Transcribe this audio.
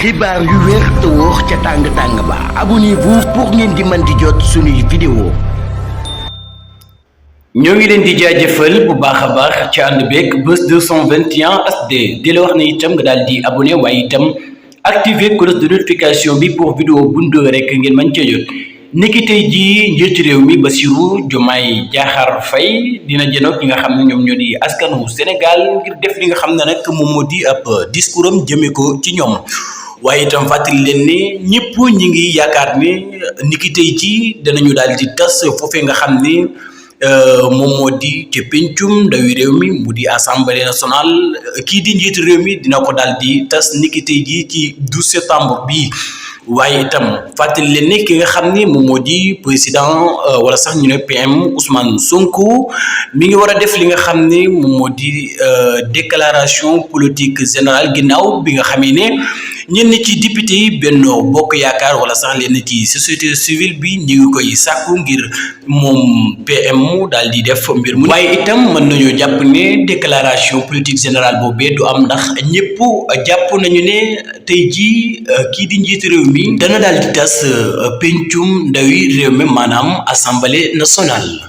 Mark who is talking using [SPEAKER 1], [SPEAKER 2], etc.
[SPEAKER 1] xibaar yu wér te wóor ca tàng ba abonnez-vous pour ngeen di mën di jot suñuy vidéo. ñoo ngi leen di jaajëfal bu baax a baax ci ànd beeg Buzz 221 HD di la wax ne itam nga daal di abonné waaye itam activer cloche de notification bi pour vidéo bundu rek ngeen mën cee jot. niki tey jii njiitu réew mi Bassirou Diomaye Diakhar Faye dina jënoog ñi nga xam ne ñoom ñoo di askanu Sénégal ngir def li nga xam ne nag moom moo di ab discours am jëmee ko ci ñoom. waaye itam fàttali leen ni ñëpp ñi ngi yaakaar ni niki tey jii danañu daal di tas foofee nga xam ni moom moo di ci pencum ndawi réew mi mu di assemblée nationale kii di njiitu réew mi dina ko daal di tas niki tey jii ci 12 septembre bii. waaye itam fàttali leen ne ki nga xam ni moom moo di président wala sax ñu ne PM Ousmane Sonko mi ngi war a def li nga xam ni moom moo di déclaration politique générale ginnaaw bi nga xamee ne ñenn ci député yi Benno Bokk Yaakaar wala sax leen ci société civile bi ñu ngi koy sàkku ngir moom PM daal di def mbir mu. waaye itam mën nañoo jàpp ne déclaration politique générale boobee du am ndax ñëpp jàpp nañu ne tey jii kii di njiitu réew mi dana daal di tas pencum ndawi réew mi maanaam assemblée nationale.